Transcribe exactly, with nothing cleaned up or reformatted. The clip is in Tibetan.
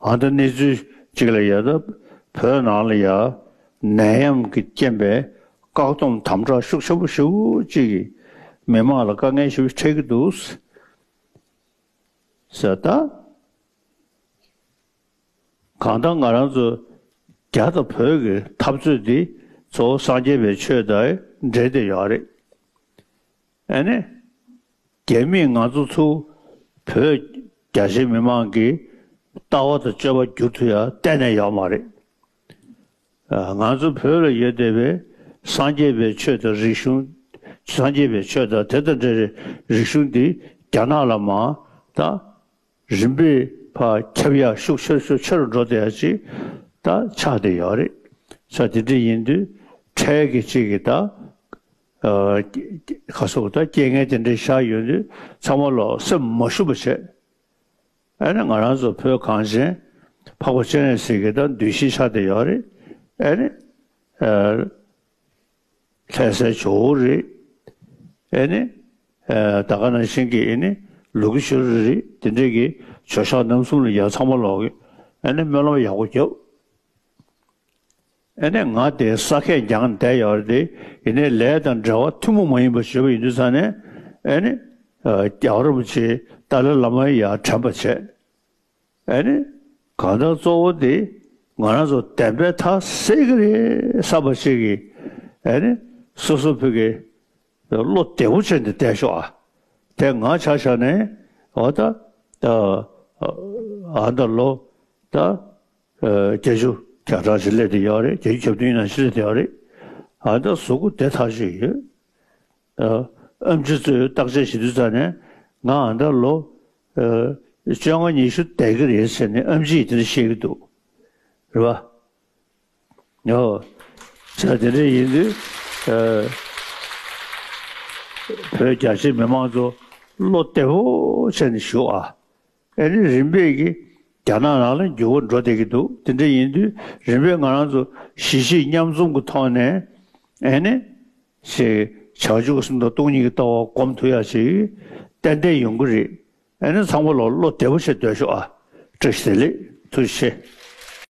ཨ་ད་གནས་ཚུལ་གཅིག་ལ་ཡ་ད་བོད་ནང་ལ་ཡ་ནད་ཡམས་ཀྱི་རྐྱེན་པས་བཀག་སྡོམ་དམ་དྲག་ཤུགས་ཆེན་པོ་ཞེ་པོ་ཅིག་གིས་མི་མང་ལ་དཀའ་ངལ་ཞེ་པོ་འཕྲད་ཀྱི་འདུག་ཟེར། ད་གང་ལྟར་ང་རང་ཚོ་རྒྱ་དང་བོད་ཀྱི་འཐབ་རྩོད་འདི་གཙོ་བོ་སངས་རྒྱས་པའི་ཆོས་དང་འབྲེལ་ཏེ་ཡོད་རེད། ཨ་ནི། རྒྱ་མིས་ང་ཚོ་ཚུར་བོད་རྒྱ་ཆེ་མི་མང་གི་ལྟ་བ་དང་སྤྱོད་པ་བསྒྱུར་ཐུབ་ཡ་གཏན་ནས་ཡོད་མ་རེད། ཨ། ང་ཚོ་བོད་ལ་ཡོད་བསྡད་པའི་སངས་རྒྱས་པའི་ཆོས་དང་རིག་གཞུང་། སངས་རྒྱས་པའི་ཆོས་དང་དེ་དང་འབྲེལ་བའི་རིག་གཞུང་འདི་རྒྱ་ནག་ལ་མར་ད་རིམ་པས་ཕར་ཁྱབ་ཡ་ཤུགས་ཆེ་ཤུགས་ཆེ་རུ་འགྲོ་བསྡད་ཡ་ཅིག་ད་ཆགས་བསྡད་ཡོད་རེད། ས་དེ་འདྲ་ཡིན་དུས་འཕྲལ་གྱི་ཅིག་གི་ད། ཨ། ག་སོགས་ད་རྐྱེན་ངན་དེ་འདྲའི་ཤར་ཡོང་དུས་ཚང་མ་ལོག་སེམས་མ་ཞུམ་པ་བྱས། ཨ་ནི་ང་རང་ཚོ་བོད་གངས་ཅན་འཕགས་པ་སྤྱན་རས་གཟིགས་ཀྱི་ད་གདུལ་ཞིང་ཆགས་བསྡད་ཡོད་རེད། ཨ་ནི། ཨ། ལྷ་སའི་ཇོ་བོ་རེད། ཨ་ནི། ཨ། ད་ག་ནང་བཞིན་གྱི་ཨ་ནི་ལུ་གུ་ཤུ་རི་རེད། དེ་འདྲའི་གི་ཇོ་ཤཱཀ་རྣམ་གསུམ་ལ་ཡ་ཚང་མ་ལོག་གི་ཨ་ནི་སྨོན་ལམ་ཡག་པོ་བརྒྱབ། ཨ་ནི་ང་དེ་ས་ཁད་རྒྱང་བསྡད་ཡོད་རེད་དེ། ཡིན་ནའི་ལས་དང་འབྲེལ་བ་ཐུན་མོང་མ་ཡིན་པ་ཞུས་པ་ཡིན་དུས་ཙང་ནས། ཨ་ནི། ཨ། རྒྱལ་བ་རིན་པོ་ཆེ་ཏཱ་ལའི་བླ་མ་ཡར་དྲན་པ་བྱས། ཨ་ནི། གང་ལྟར་གཙོ་བོ་དེ་ང་རང་ཚོ་བདེན་པའི་མཐའ་གསལ་གི་རེད་བསམ་པ་ཞིག་གིས། ཨ་ནི། སོ་སོ་བོད་ཀྱི་བློ་བདེ་པོ་བྱས་ནས་བསྡད་ཤོག་ཨ། དེ་ང་ཆ་བཞག་ནས་འོ་ད། ཨ། ཨ། ད་ལོ་ད། ཨ། བརྒྱད་ཅུ་གྱ་གྲངས་ཤིག་སླེབས་བསྡད་ཡོད་རེད། བརྒྱད་ཅུ་གྱ་བདུན་ནང་ཤི་སླེབས་བསྡད་ཡོད་རེད། ཨ། ད་གཟུགས་པོ་བདེ་ཐག་ཆོད་ཡོད། ཨ། ཨེམ་ཆི་ཚོས་བརྟག་དཔྱད་བྱེད་དུས་ཙང་ནས་ང་ཨ་ད་ལོ། ཨ། བཅོ་ལྔ་ཉི་ཤུ་བསྡད་ཀྱི་རེད་ཟེར་ནས་ཨེམ་ཆི་ཡིས་དེ་འདྲ་བཤད་ཀྱི་འདུག། རེད་པ། ཡོ། ས་དེ་འདྲ་ཡིན་དུས། ཨ། བོད་རྒྱ་ཆེ་མི་མང་ཚོ་བློ་བདེ་པོ་བྱས་ནས་བཞུགས་ཨ། ཨ་ནི་རིམ་པས་ཀྱི་རྒྱ་ནག་ནང་ལ་འགྱུར་བ་འགྲོ་བསྡད་ཀྱི་འདུག། དེ་འདྲ་ཡིན་དུས་རིམ་པས་ང་རང་ཚོ་གཞིས་བྱེས་མཉམ་འཛོམས་ཀྱི་ཐོག་ནས། ཨ་ནི། ཞེས་བྱང་ཆུབ་སེམས་དང་སྟོང་ཉིད་ཀྱི་ལྟ་བ་སྒོམ་ཐུབ་ཡ་ཞིག་ཏན་ཏན་ཡོང་གི་རེད། ཨ་ནི་ཚང་མ་ལོག་བློ་བདེ་པོ་བྱས་སྡོད་ཤོག་ཨ། བཀྲ་ཤིས་བདེ་ལེགས། ཐུགས་རྗེ་ཆེ།